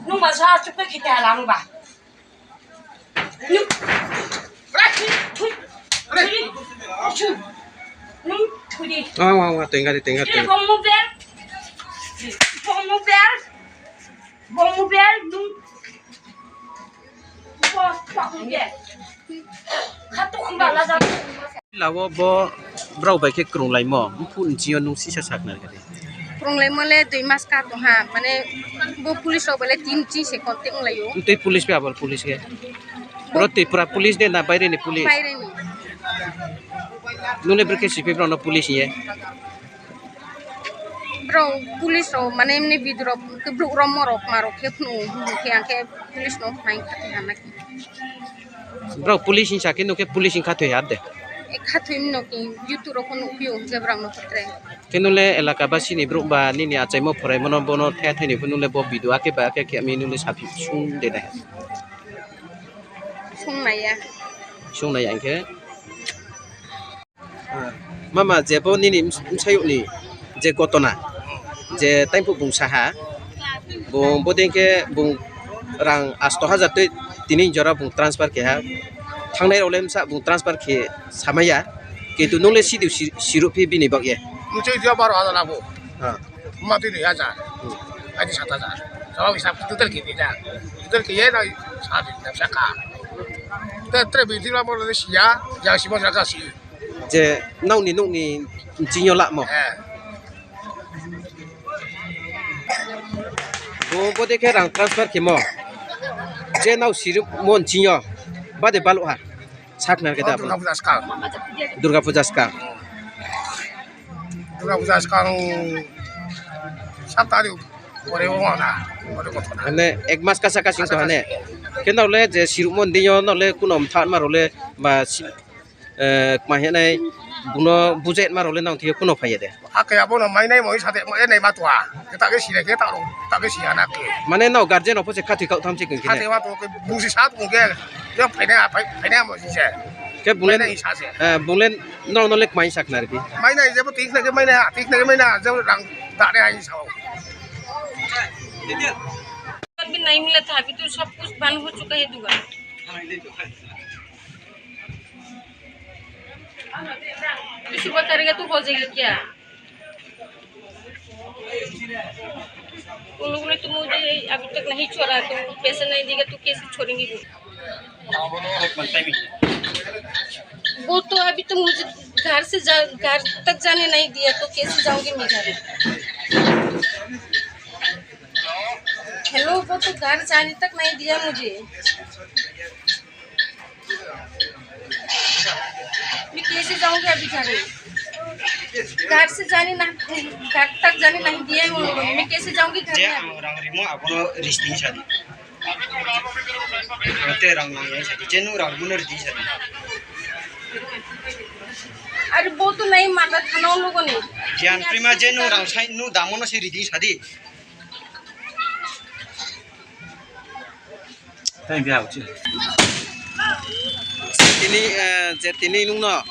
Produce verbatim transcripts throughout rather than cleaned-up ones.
Nung ba sa chukpe khite hala nung ba. Nung. Thui. Thui. Thui. Nung thui di. Wah, wah, wah, tengga di, tengga, tengga. Bom mu ber. Bom mu ber. Bom mu ber. Nung. Bom mu ber. Khato wng ba la jang. Lawo bo brao bai khe kwrwnglaimo, buphuru nchingyo nung sisa sakna rwdi. Kwrwnglaimo le dui mas ka tongha, mane bo police rok bai le tin chin se contact wnglaio. Tei police bai aboni police khe? Bro, Tripura police de na baireni police? Baireni. Nung le bwrwi khe sipi brao no police hiye? Bro, police rok mane emni video rok, borok rok ma rok khe phunu, hwnwi khe ang khe police no phai kha khe hana khe. Bro, police hinsa khe nukhe police hinka thwi har de. E kha thwi no ki YouTube rok phunu phi o hwnkhe borok no phutre. Khe nung le elaka basi ni borok ba nini achaimo phoraimo no bono thaya thai ni phunu le bo video ake ba ake khe ami nung le sapi sung de de. Sung naiya. Sung naiya hwnkhe. Mama, je bo nini ms-, msayokni je gotona, je taimphuk bung saha, bung bodei khe bung rang asto hajar twi tini jora bung transfer keha. Thangnai rok le msa bung transfer khe samaya, kintu nung le sidu si-, sirup phi bini bagye. Mchoi dia baro hajar labo. Ha. Mati dui hajar. Hmm. Aji sat hajar. Jawab hisab total khe dida. Total khe ye nai sat saka. Te tre bidi labo le siya, ya simo saka si. Je nokni nokni chinyo lamo. Eh. Bo, bo de khe rang transfer khemo. Je nao sirip mon chinyo. Bade balok ha. Sakna khe da. Durga Puja skang. Durga Puja skang. Durga Puja skang. Sat tarikh pore o na. Pore kotho na. Hane ek mas kasa kasing to hane. Khe nao le je sirip mon dinyo nao le kunom than maro le ba si-, eh, kma hinai buno bujai ma rok le nang thik kuno phaiya de. Ake abono mainai moi sate mo enai ma tua. Ke ta ke sire ke ta ro, ta ke siya na ke. Mane no guardian opho se khathwi kau tham se kung khe. Khathwi ma to ke busi sat kung ke. Yo phaina, phai-, phaina mo si se. Ke bunglen, mainai sa se. Eh, bunglen no no lek mai sak na ri. Mainai je bo tik na ke mainai, tik na ke mainai je rang ta ne ai sa. अभी नहीं मिला था, अभी तो सब कुछ बंद हो चुका है दुकान। किसी को करेगा तो हो जाएगा क्या? उन लोगों ने तो मुझे अभी तक नहीं छोड़ा, तो पैसे नहीं देगा तो कैसे छोड़ेंगे वो? वो तो अभी तो मुझे घर से जा, घर तक जाने नहीं दिया, तो कैसे जाऊंगी मैं घर? हेलो, वो तो घर जाने तक नहीं दिया मुझे। मैं कैसे जाऊंगी अभी घर में? घर से जाने ना, घर तक जाने नहीं दिया है उन लोगों ने। मैं कैसे जाऊंगी घर में अभी? Ang rang rimo abono risting sadi. Ate rang nang yang sadi. Jenu rang rimo risting sadi. अरे वो तो नहीं मानता था ना उन लोगों ने। Kian prima jenu rang sai nu damono se risting sadi. Thank you. Tini, eh, je tini nungno,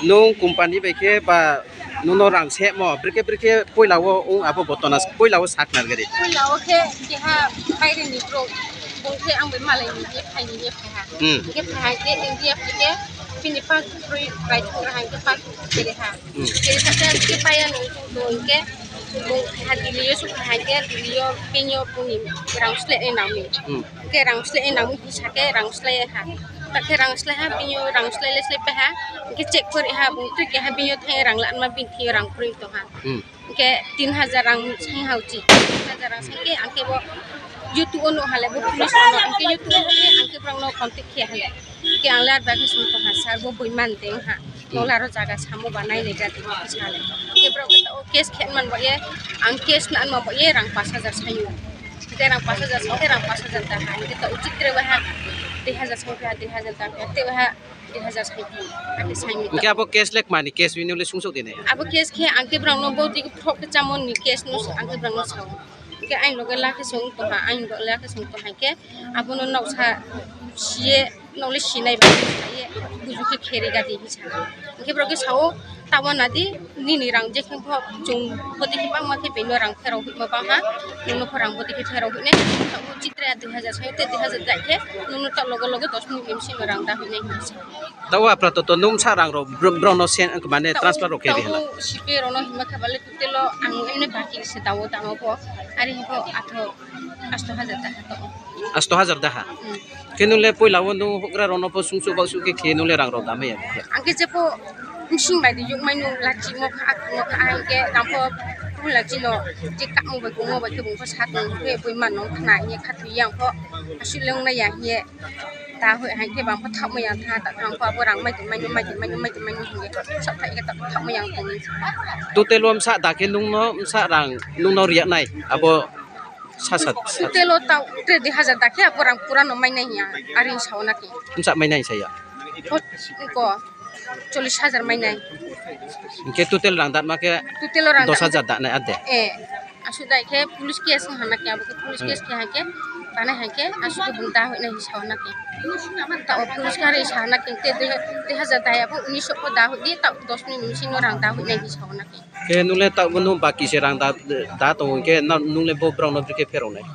nung company bai khe ba nungno rang semo, brikhe brikhe poila o wng abo gotona poila o sak nargari. Poila o khe keha baire ni bro, bung khe ang bai malai ni ye phai ni ye phai ha. Hmm. Khe phai ha khe India phai khe bini pa kroi bai thang ha khe pa kere ha. Hmm. Kere ha khe paya nung tong tong khe. Bung ha Delhi o sukha hai khe Delhi o bini o bini rang sle e nang mi. Hmm. Ke rang sle e nang mi sa ke rang sle ha. Ta ke rang sle ha bini o rang sle le sle pe ha. Ke check kori ha bung tu ke ha bini o thai rang la ma bini thai rang kori to ha. Hmm. Ke tin hajar rang sai ha uchi. Tin hajar rang sai ke ang ke bo YouTube o no hale bo police o no ang ke YouTube o ke ang ke brang no contact khe hale. Ke ang le ar ba khe sung tong ha sir bo bui man teng ha. Nola ro jaga samo ba nai le jati sale. Ke bro ke to case khe man bo ye, ang case na man bo ye rang pas hajar sayo. Ke rang pas hajar sa ke rang pas hajar ta ha. Ke to uchit re wa ha. Dui hajar sa ha, dui hajar ta ha. Te wa ha dui hajar sa ha. Ake sai mi. Ke abo case lek mani case wini le sung sok dine. Abo case khe ang ke brang no bo dik thok ke chamon ni case no ang ke brang no sao. Ke ain loge lakhe sung tong ha, ain loge lakhe sung tong ha ke. Abono noksa siye, nokle sinai ba siye, buju khe kheri gadi hinsa. Hingke borok khe sao, Tabuk nadi, nini rang jekhe pho chwng bwtwi khe bangma khe bini rang pherok hima bangha, nungno pho rang bwtwi khe pherok hinai, tabuk chitra dui hajar sai tei dui hajar dai khe nungno ta logo logo dos minute ni bisingo rang da hinai hinwi sa. Tabuk apra to, to nung sa rang rok bro-, bro no sen mane transfer rok khe di hala. Tabuk sipe rok no hima khe bale tutelo ang emne baki se dawo tamo pho, ari pho atho asto hajar taka to. Asto hajar daha. Hmm. Khe nung le poila o nung hokra rok no pho sungsuk baksuk khe khe nung le rang rok da maya. Ang khe jepho bising bai di yuk mai nung lachi mo kha mo kha ang khe rang pho pung lachi no je kamo bai kumo bai khe bung pho sa tong khe bui man nong khna ye kha twi yang pho asuk le wngnai ya ye ta hoi hai khe bang pho thak mo yang tha ta thang pho abo rang mai tong mai nung mai tong mai nung mai tong mai nung hinge sa thai khe ta thak mo yang tong. Total o msa da khe nung no msa rang nung no riya nai abo. Sa, sa, sa. Tutelo tau tre dui hajar dakhe aborang pura no mainai hiya, ari sao na khe. Msa mainai saya. Ko, ko, chollish hajar mainai. Hingke total rang datma khe. Tutelo rang dos hajar datnai ade. Eh, asu dai khe police case hana khe, abo khe police case khe hai khe, bana hai khe, asu khe bung da hoi nai sao na khe. Tao police kare sao na khe, te dui, dui hajar dai abo unis ko da hoi di, tao dos minute ni bisingo rang da hoi nai sao na khe. Khe nung le tabuk nung baki se rang da, da tongo, hingke nung le bo borok no bikhe pherok nai?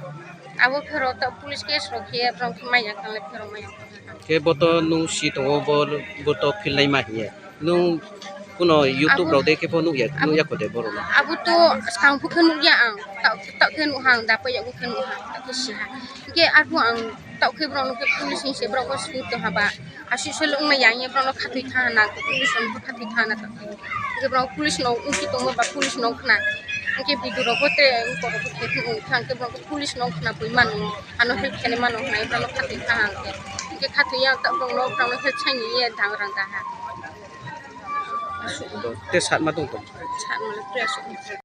Abo pherok ta police case rok khe borok khe manya kang le pherok manya. Khe bo to nung si tongo, bo, bo to phil nai ma hiye. Nung kuno YouTube rok de khe bo nukya, nukya kho de borok no? Abo to skang phu khe nukya ang, ta, ta khe nukha ang, da paiya bo khe nukha ang, ta khe siha. Hingke arphuh ang ta khe borok no khe police ni se borok bo sui tong haba. Aswk soi le wngmaya, hingke borokno khatui thana, police rokno khatui thana tongkha. Hingke borok police no wngsi tongma ba police no wngkhna. Hingke video rok bo tere borok bo khe wngkha, hingke borok police no wngkhna bui mano, ano help khainai mano hwnwi borokno khatui thana hwnkhe. Hingke khatui ya ta borokno, borokno help saini ye dang rang da ha. Te satma tong tong. Satma le tere aswk.